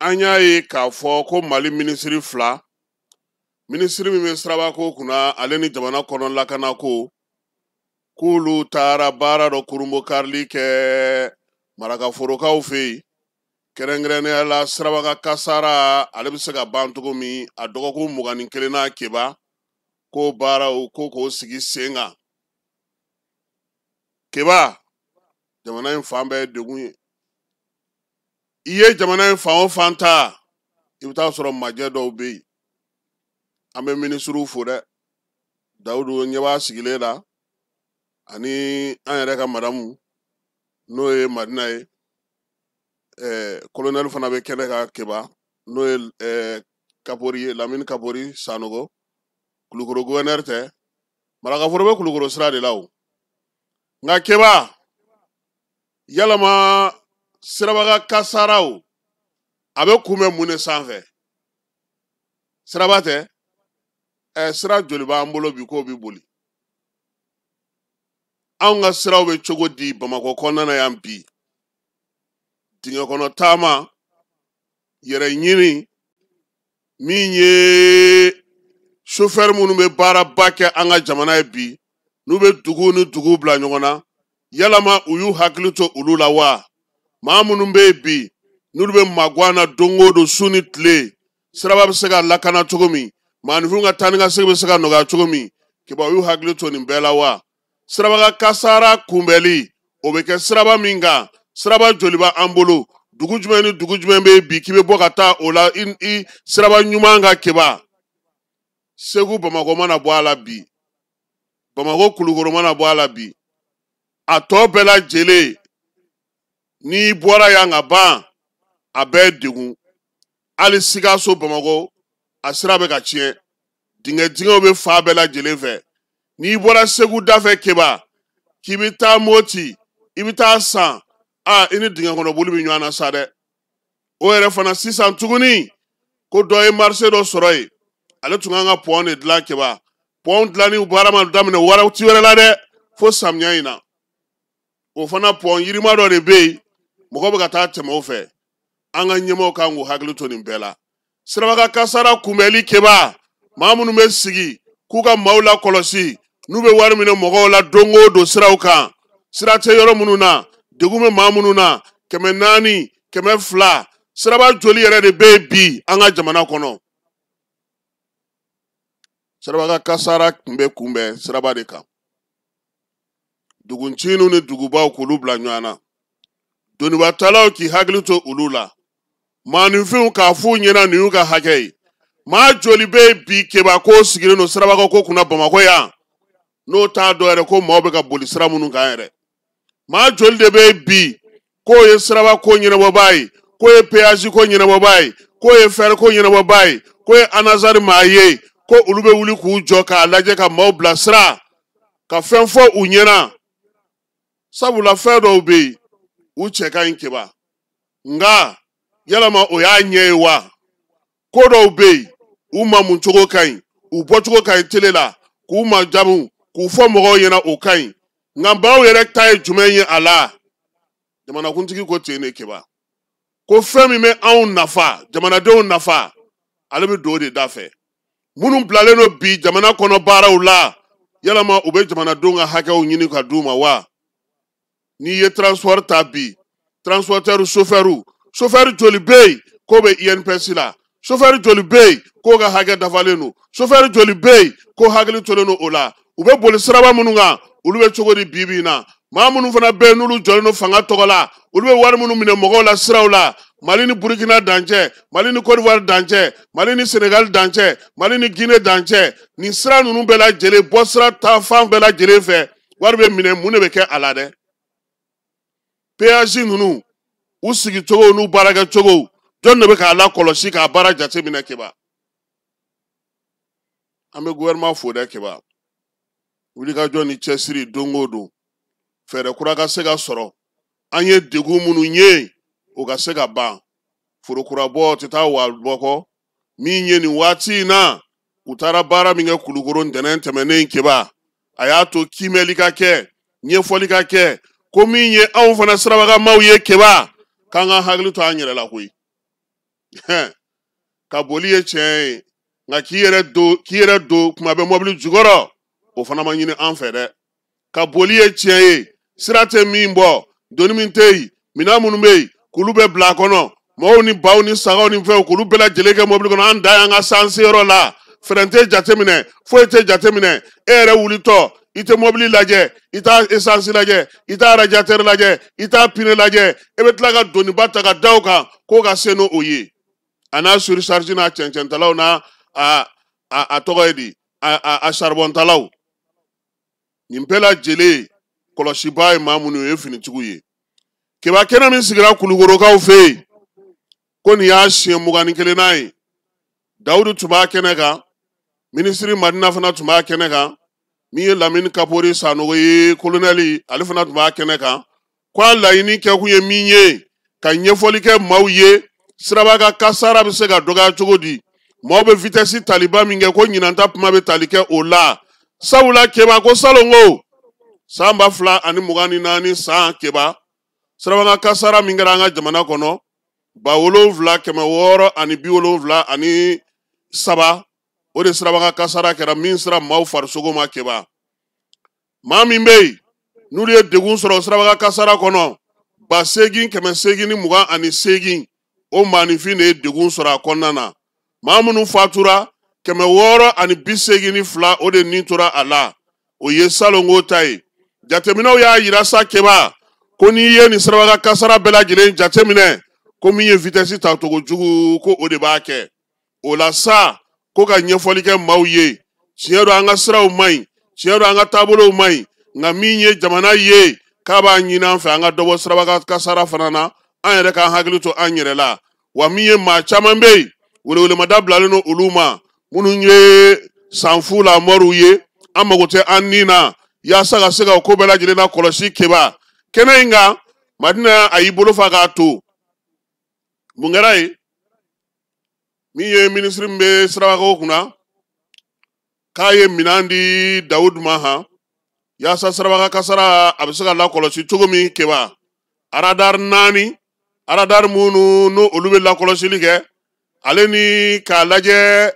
An y'a ye k'a fɔ ko Mali minisiri fila, minisiri min bɛ sirabako kunna ale ni jamana kɔnɔ lakanako, k'olu taara baara dɔ kurunbonkarili kɛ Marakaforokaw fɛ yen, kɛrɛnkɛrɛnnenya la siraba kasara ale bɛ se ka ban cogo min a dɔgɔkun 21 na Keba, k'o baaraw ko k'o sigi sen kan. Keba, jamana in fan bɛɛ ye degun ye. I ye jamana in fan o fan ta, i bɛ taa sɔrɔ majɛ dɔw bɛ yen. An bɛ minisiriw fo dɛ, Dawudu ɲɛ b'a sigilen la, ani an yɛrɛ ka madamu n'o ye Madina ye, kolonɛli fana bɛ kɛnɛ kan Keba, n'o ye Kapori ye, Lamini Kapori Sanogo, Kulukoro guvɛnɛri tɛ, Marakaforo bɛ Kulukoro sira de la o. Nka Keba, yalama sirabaga kasaraw a bɛ kunbɛn mun de sanfɛ? Siraba tɛ, sira joli b'an bolo bi k'o bɛ boli? Anw ka siraw bɛ cogo di Bamakɔ kɔnɔna na yan bi? Dingɛ kɔnɔ taama, yɛrɛ ɲini, min ye sofɛri minnu bɛ baaraba kɛ an ka jamana ye bi, n'u bɛ duguw ni duguw bila ɲɔgɔn na, yalama u y'u hakili to olu la wa? Maa minnu bɛ yen bi, n'olu bɛ maguwan na don o don su ni tile, siraba bɛ se ka lakana cogo min, maaninfinw ka taa ni ka segin bɛ se ka nɔgɔya cogo min, Keba, u y'u hakili to nin bɛɛ la wa? Siraba kasara kunbɛli, o bɛ kɛ siraba min kan, siraba joli b'an bolo? Dugu jumɛn ni dugu jumɛn bɛ yen bi k'i bɛ bɔ ka taa o la i siraba ɲuman kan Keba? Segu Bamakɔ mana bɔ a la bi, Bamakɔ Kulukoro mana bɔ a la bi, a tɔ bɛɛ lajɛlen n'i bɔra yan ka ban, a bɛɛ degun. Hali Sikaso Bamakɔ a sira bɛ ka tiɲɛ, dingɛ dingɛw bɛ fan bɛɛ lajɛlen fɛ. N'i bɔra Segu da fɛ Keba k'i bɛ taa Moti, i bɛ taa San, a i ni dingɛ kɔnɔ boli bɛ ɲɔgɔn na sa dɛ. O yɛrɛ fana sisan tuguni ko dɔ ye marché dɔ sɔrɔ yen, ale tun kan ka pɔn de dilan Keba. Pɔn dilanni baara ma daminɛ waati wɛrɛ la dɛ, fo samiya in na. O fana pɔn yirima dɔ de bɛ yen, mɔgɔ bɛ ka taa tɛmɛ o fɛ. An ka ɲɛmaaw kan k'u hakili to nin bɛɛ la. Sirabaga kasara kunbɛli Keba, maa minnu bɛ sigi k'u ka maaw lakɔlɔsi, n'u bɛ wari minɛ mɔgɔw la don o don siraw kan, sira tɛ yɔrɔ minnu na, degun bɛ maa minnu na, 400, 200, siraba joli yɛrɛ de bɛ yen bi an ka jamana kɔnɔ? Sirabaga kasara tun bɛ kunbɛn siraba de kan. Dugunciniw ni dugubaw k'olu bila ɲɔgɔn na, donibatalaw k'i hakili to olu la, maaninfinw k'a f'u ɲɛna nin y'u ka hakɛ ye. Maa joli bɛ yen bi Keba k'o sigilen don sirabako ko kunna Bamakɔ yan, n'o t'a dɔn yɛrɛ ko maaw bɛ ka boli sira minnu kan yɛrɛ? Maa joli de bɛ yen bi k'o ye siraba ko ɲɛnabɔbaa ye, k'o ye péage ko ɲɛnabɔbaa ye, k'o ye fɛrɛ ko ɲɛnabɔbaa ye, k'o ye anazari maa ye, ko olu bɛ wuli k'u jɔ k'a lajɛ ka maaw bilasira, ka fɛn fɔ u ɲɛna? Sabula fɛn dɔw bɛ yen, u cɛ ka ɲi Keba, nka yalama o y'a ɲɛ ye wa? Ko dɔw bɛ yen, u mamu cogo ka ɲi, u bɔcogo ka ɲi tele la, k'u majamu, k'u fɔ mɔgɔw ɲɛna, o ka ɲi, nka baw yɛrɛ ta ye jumɛn ye a la? Jamanakuntigi ko ten de Keba, ko fɛn min bɛ anw nafa, jamanadenw nafa, ale bɛ don o de da fɛ. Minnu bilalen don bi jamana kɔnɔ baaraw la, yalama u bɛ jamanadenw ka hakɛw ɲini ka d'u ma wa? N'i ye transport ta bi, transporteur, chauffeur, chauffeur joli bɛ yen k'o bɛ INPS la? Chauffeur joli bɛ yen k'o ka hakɛ dafalen don? Chauffeur joli bɛ yen k'o hakili tolen don o la? U bɛ boli siraba minnu kan, olu bɛ cogo di bi bi in na? Maa minnu fana bɛ yen n'olu jɔlen don fanga tɔgɔ la, olu bɛ wari minnu minɛ mɔgɔw la siraw la, Mali ni Burukina dancɛ, Mali ni Côte d'Ivoire dancɛ, Mali ni Sénégal dancɛ, Mali ni Guinée dancɛ, nin sira ninnu bɛɛ lajɛlen, bɔ sira ta fan bɛɛ lajɛlen fɛ, wari bɛ minɛ, mun de bɛ kɛ a la dɛ? Péage ninnu, u sigicogo n'u baarakɛcogo, jɔn de bɛ k'a lakɔlɔsi k'a baara jateminɛ Keba? An bɛ gouvernement fo dɛ Keba, wulikajɔ ni cɛsiri don o don, fɛɛrɛ kura ka se ka sɔrɔ, an ye degun minnu ye, o ka se ka ban. Forokurabɔ tɛ taa wa bɔ kɔ. Min ye nin waati in na, u taara baara min kɛ Kulukoro ntɛnɛn tɛmɛnen Keba, a y'a to kiimɛli ka kɛ, ɲɛfɔli ka kɛ, ko min ye anw fana sirabagamaw ye Keba, k'an ka hakili to an yɛrɛ la koyi. Ka boli ye tiɲɛ ye, nka k'i yɛrɛ don kuma bɛ mɔbili jukɔrɔ, o fana ma ɲini an fɛ dɛ. Ka boli ye tiɲɛ ye, sira tɛ min bɔ, doni min tɛ yen, minɛn minnu bɛ yen, k'olu bɛɛ bila a kɔnɔ, mɔgɔw ni baw ni sagaw ni fɛnw, k'olu bɛɛ lajɛlen kɛ mɔbili kɔnɔ. An dan y'an ka san seyɔrɔ la, frein tɛ jateminɛ, foyi tɛ jateminɛ. E yɛrɛ wulitɔ, i tɛ mɔbili lajɛ, i t'a essence lajɛ, i t'a radiateur lajɛ, i t'a pneu lajɛ. E bɛ tila ka doniba ta ka da o kan k'o ka se n'o ye, a n'a surcharge n'a cɛncɛntalaw n'a a tɔgɔ ye di, a charbon-talaw. Nin bɛɛ lajɛlen kɔlɔsibaa ye maa minnu ye, o ye finitigiw ye. Keba, kɛnɛ min sigira Kulukorokaw fɛ yen, ko nin y'a siɲɛ 21nan ye. Dawudu tun b'a kɛnɛ kan, minisiri Madina fana tun b'a kɛnɛ kan, min ye Lamini Kapori Sanogo ye, kolonɛli, ale fana tun b'a kɛnɛ kan. Ko a laɲini kɛkun ye min ye, ka ɲɛfɔli kɛ maaw ye, siraba ka kasara bɛ se ka dɔgɔya cogo di, maaw bɛ vitesse taliba min kɛ, ko ɲinanta kuma bɛ tali kɛ o la. Sabula Keba, ko salon ko san 2024 san, Keba, siraba ka kasara min kɛra an ka jamana kɔnɔ, 7673, o de siraba ka kasara kɛra min sera maaw farisogo ma. Keba, maa min bɛ yen n'olu ye degun sɔrɔ siraba ka kasara kɔnɔ, 8828, o maaninfin de ye degun sɔrɔ a kɔnɔna na. Maa minnu fatura, 682, o de nin tora a la. O ye salongo ta ye. Jateminɛw y'a yira sa, Keba, ko n'i ye nin siraba ka kasara bɛɛ lajɛlen jateminɛ, ko min ye vitesse tacogo jugu, ko o de b'a kɛ. O la sa, ko ka ɲɛfɔli kɛ maaw ye, tiɲɛ don an ka siraw man ɲi, tiɲɛ don an ka taabolow man ɲi, nka min ye jamana ye k'a b'a ɲini an fɛ, an ka dɔ bɔ siraba ka kasara fana na, an yɛrɛ k'an hakili to an yɛrɛ la. Wa min ye maa caman bɛ yen, welewelemada bilalen don olu ma, minnu ye sanfu la mɔriw ye, an mago tɛ an ni na, yaasa ka se ka ko bɛɛ lajɛlen na kɔlɔsi. Keba, kɛnɛ in kan, Madina a y'i bolo fa k'a to. Mun kɛra yen? Min ye minisiri min bɛ sirabakaw kunna, k'a ye minɛn di Dawudu ma han, yaasa sirabaka kasara a bɛ se ka lakɔlɔsi cogo min. Keba, radar naani, radar minnu n'o olu bɛ lakɔlɔsili kɛ, ale ni k'a lajɛ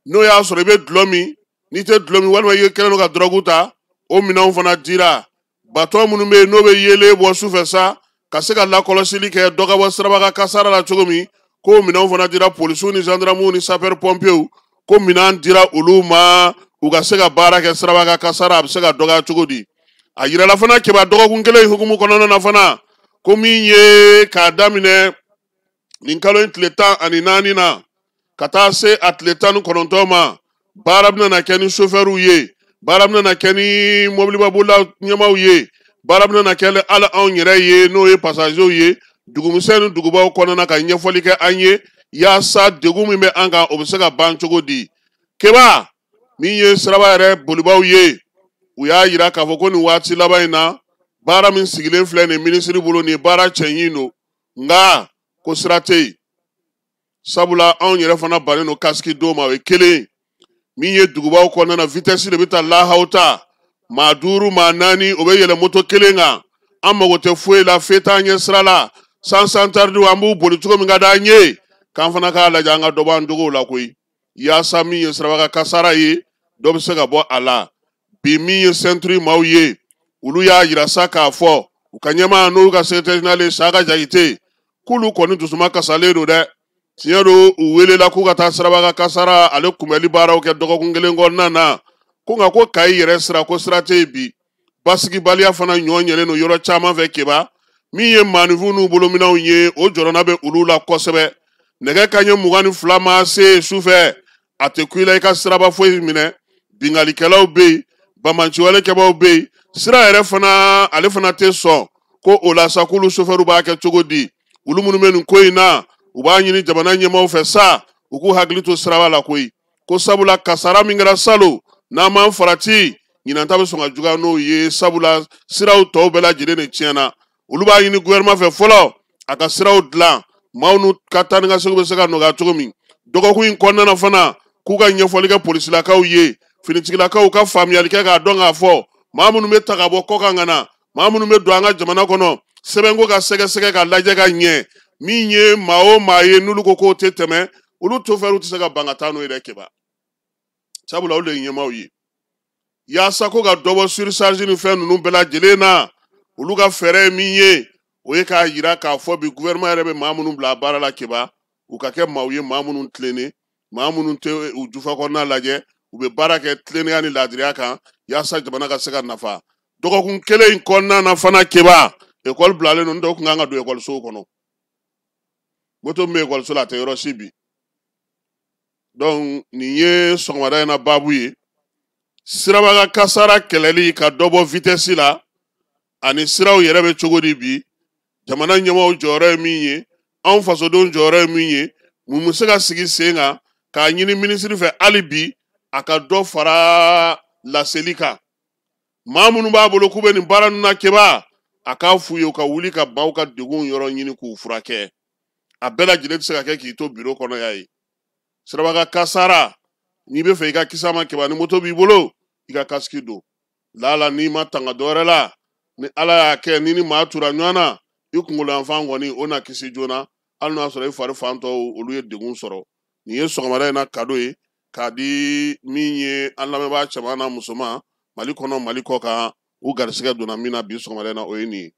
n'o y'a sɔrɔ i bɛ dulɔ min, n'i tɛ dulɔ min, walima i kɛlen don ka dɔrɔgu ta, o minɛnw fana dira. Bateau minnu bɛ yen n'o bɛ yeelen bɔ sufɛ sa, ka se ka lakɔlɔsili kɛ, dɔ ka bɔ siraba ka kasara la cogo min, k'o minɛnw fana dira polisiw ni gendarmew ni sapeur pompiers. Ko minɛn dira olu ma, u ka se ka baara kɛ, siraba ka kasara a bɛ se ka dɔgɔya cogo di. A yirala fana, Keba, dɔgɔkun kelen hukumu kɔnɔna na fana, ko min ye k'a daminɛ nin kalo in tile 14 na ka taa se a tile 19 ma, baara bɛna na kɛ ni sofɛriw ye, baara bɛna na kɛ ni mɔbilibabolila ɲɛmaaw ye, baara bɛna na kɛ hali anw yɛrɛ ye, n'o ye passagerw ye, dugumisɛn ni dugubaw kɔnɔna, ka ɲɛfɔli kɛ an ye, yaasa degun min bɛ an kan, o bɛ se ka ban cogo di. Keba, min ye siraba yɛrɛ bolibaw ye, u y'a yira k'a fɔ ko nin waati laban in na, baara min sigilen filɛ nin minisiri bolo, nin baara cɛɲi don, nka ko sira tɛ yen, sabula anw yɛrɛ fana bannen don casque don ma. O ye kelen min ye dugubaw kɔnɔna na, vitesse de bɛ taa lahaw ta, maa duuru, maa naani, o bɛ yɛlɛ moto kelen kan. An mago tɛ foyi la, fe t'an ɲɛ sira la, sens interdit, an b'u boli cogo min ka d'an ye. K'an fana k'a lajɛ, an ka dɔ bɔ an jogow la koyi, yaasa min ye siraba ka kasara ye, dɔ bɛ se ka bɔ a la. Bi, min ye CNTRI maaw ye, olu y'a yira sa k'a fɔ u ka ɲɛmaa, n'olu ka secrétaire général ye Saka Jakite, k'olu kɔni dusuma kasalen don dɛ. Tiɲɛ don, u welela k'u ka taa siraba ka kasara ale kunbɛli baaraw kɛ dɔgɔkun kelen kɔnɔna na, ko nka ko Kayi yɛrɛ sira, ko sira tɛ yen bi, basigibaliya fana ɲɔ ɲɛlen don yɔrɔ caman fɛ. Keba, min ye maaninfinw n'u bolominɛnw ye, o jɔrɔna bɛ olu la kosɛbɛ. Nɛgɛ kanɲɛ 22 ma se sufɛ, a tɛ ku i la i ka siraba foyi minɛ. Binkalikɛlaw bɛ yen, banbaanciwale kɛbaaw bɛ yen, sira yɛrɛ fana, ale fana tɛ sɔn. Ko o la sa, k'olu sofɛriw b'a kɛ cogo di? Olu minnu bɛ nin ko in na, u b'a ɲini jamana ɲɛmaaw fɛ sa, u k'u hakili to siraba la koyi, ko sabula kasara min kɛra salon, n'an m'an farati, ɲinan ta bɛ sɔn ka juguya n'o ye, sabula siraw tɔw bɛɛ lajɛlen de tiɲɛna. Olu b'a ɲini gouvernement fɛ fɔlɔ, a ka siraw dilan, maaw n'u ka taa ni ka segin bɛ se ka nɔgɔya cogo min. Dɔgɔkun in kɔnɔna na fana, k'u ka ɲɛfɔli kɛ polisilakaw ye, finitigilakaw ka faamuyali kɛ, k'a dɔn k'a fɔ maa minnu bɛ ta ka bɔ kɔkan ka na, maa minnu bɛ don an ka jamana kɔnɔ, sɛbɛnko ka sɛgɛsɛgɛ ka lajɛ ka ɲɛ. Min ye maa o maa ye n'olu ko k'o tɛ tɛmɛ, olu chauffeur tɛ se ka ban ka taa n'o ye dɛ Keba, sabula olu de ye ɲɛmaaw ye. Yaasa ko ka dɔ bɔ surcharge ni fɛn ninnu bɛɛ lajɛlen na, olu ka fɛɛrɛ ye min ye, o ye k'a yira k'a fɔ bi gouvernement yɛrɛ bɛ maa minnu bila baara la Keba, u ka kɛ maaw ye maa minnu tilennen, maa minnu tɛ u jufa kɔnɔna lajɛ, u bɛ baara kɛ tilennenya ni laadiriya kan yaasa jamana ka se ka nafa. Dɔgɔkun kelen in kɔnɔna na fana Keba, ekɔli bilalen don, n'o tɛ u tun kan ka don ekɔlisow kɔnɔ. Moto min bɛ ekɔliso la, a tɛ yɔrɔ si bi. Donc nin ye sɔgɔmada in na baabu ye, sirabaga kasara kɛlɛli ka dɔ bɔ vitesse la, ani siraw yɛrɛ bɛ cogo di bi, jamana ɲɛmaaw jɔyɔrɔ ye min ye, anw fasodenw jɔyɔrɔ ye min ye, mun bɛ se ka sigi sen kan k'a ɲini minisiri fɛ hali bi a ka dɔ fara laseli kan. Maa minnu b'a bolo k'u bɛ nin baara ninnu na Keba, a k'a f'u ye u ka wuli ka maaw ka degun yɔrɔ ɲini k'u furakɛ. A bɛɛ lajɛlen tɛ se ka kɛ k'i to biro kɔnɔ yan ye. Sirabaga kasara, n'i bɛ fɛ i ka kisi a ma Keba, ni moto b'i bolo, i ka kasiki don. Lala n'i ma tanga dɔwɛrɛ la, ni Ala y'a kɛ ni maa tura ɲɔgɔn na, i kunkolo yanfan kɔni o na kisi joona, hali n'o y'a sɔrɔ i fari fan tɔw olu ye degun sɔrɔ. Nin ye sɔgɔmada in na kado ye k'a di min ye an lamɛnbaa cɛman n'a musoman, Mali kɔnɔ, Mali kɔ kan, u garisigɛ donna min na bi sɔgɔmada in na, o ye nin ye.